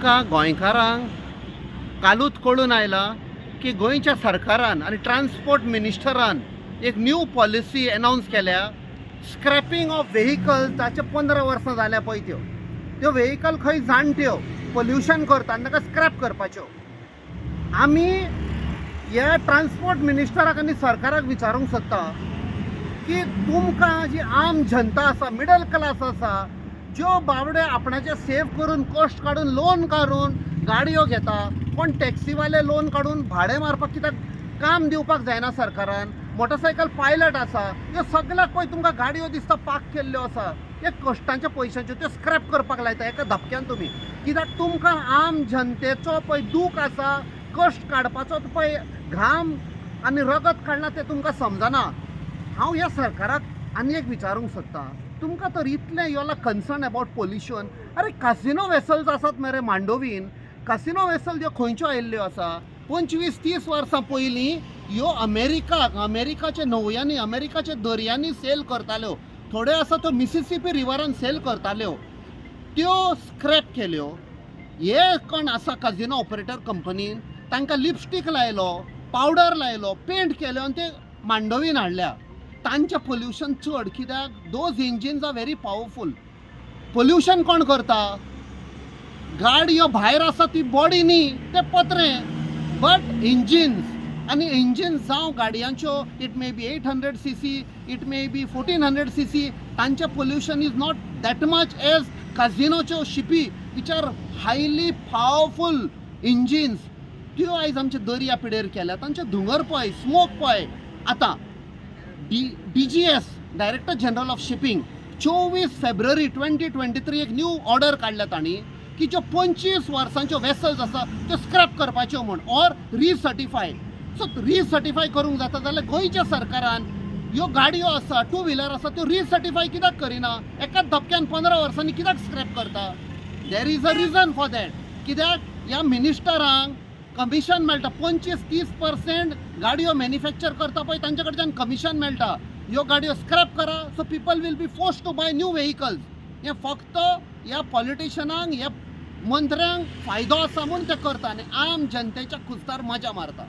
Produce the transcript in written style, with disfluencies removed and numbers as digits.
आमकां गोंयकारांक कालूच कळून आयलां की गोंयच्या सरकारान आनी ट्रान्सपोर्ट मिनिस्टरान एक न्यू पॉलिसी अनावन्स केल्या, स्क्रॅपिंग ऑफ व्हेकल. ताचे 15 वर्सां जाल्या पळय, त्यो त्यो व्हेकल खंय जाणट्यो पोल्युशन करता आनी ताका स्क्रॅप करपाच्यो. आमी ह्या ट्रान्सपोर्ट मिनिस्टराक आनी सरकाराक विचारूंक सोदता की तुमकां जी आम जनता आसा, मिडल क्लास आसा, ज्यो बाबडे आपणाचे सेव करून, कश्ट काडून, लोन काडून गाडयो घेता, कोण टॅक्सीवाले लोन काडून भाडें मारपाक, कित्याक काम दिवपाक जायना सरकारान? मोटरसायकल पायलट आसा, ह्यो सगळ्याक पळय तुमकां गाडयो दिसता पार्क केल्ल्यो आसा, हे कश्टांच्या पयशांच्यो, त्यो स्क्रॅप करपाक लायता एका धपक्यान तुमी कित्याक? तुमकां आम जनतेचो पळय दूख आसा, कश्ट काडपाचो पळय घाम आनी रगत काडला तें तुमकां समजना. हांव ह्या सरकाराक आनी एक विचारूंक सोदतां, तुमकां तर इतलें you are concern about pollution, अरे कासिनो वेसल्स आसात मरे मांडोवीन. कासिनो वेसल ज्यो खंयच्यो आयिल्ल्यो आसा? 25-30 वर्सां पयलीं ह्यो अमेरिकाक, अमेरिकाच्या न्हंयांनी, अमेरिकाच्या दर्यांनी सेल करताल्यो. थोड्यो आसा त्यो मिसिसिपी रिवरान सेल करताल्यो. त्यो स्क्रॅप केल्यो. हे कोण आसा काजिनो ऑपरेटर कंपनीन तांकां लिपस्टीक लायलो, पावडर लायलो, पेंट केल्यो आनी ते मांडवीन हाडल्या. तांचें पोल्युशन चड कित्याक those engines are very powerful. Pollution कोण करता? गाडयो भायर आसा ती बॉडी न्ही, ते पत्रे, बट इंजिन्स. आनी इंजिन्स जावं गाडयांच्यो, it may be 800 cc, it may be 1400 cc, तांचें pollution is not that much as काजिनोच्यो शिपी, which are highly powerful engines. त्यो आयज आमच्या दर्या पिडेर केल्या. तांचे धुंगर पळय, स्मोक पळय. आतां DGS, Director General of Shipping, 24 February 2023 एक न्यू ऑर्डर काडल्या तांणी की ज्यो 25 वर्सांच्यो वेसल्स आसा त्यो स्क्रॅप करपाच्यो म्हूण ऑर रिसर्टिफाय. सो रिसर्टिफाय करूंक जाता जाल्यार गोंयच्या सरकारान ह्यो गाडयो आसा, टू व्हिलर आसा, त्यो रिसर्टिफाय कित्याक करिना? एकाच धपक्यान 15 वर्सांनी कित्याक स्क्रॅप करता? There is a reason for that. कित्याक ह्या मिनिस्टरांक कमिशन मेळटा. 25-30% गाडयो मॅन्युफॅक्चर करता पळय तांचे कडच्यान कमिशन मेळटा. ह्यो गाडयो स्क्रॅप करा, so people will be forced to buy new vehicles. हें फक्त ह्या पॉलिटिशनांक, ह्या मंत्र्यांक फायदो आसा म्हूण ते करता आनी आम जनतेच्या खुस्तार मजा मारता.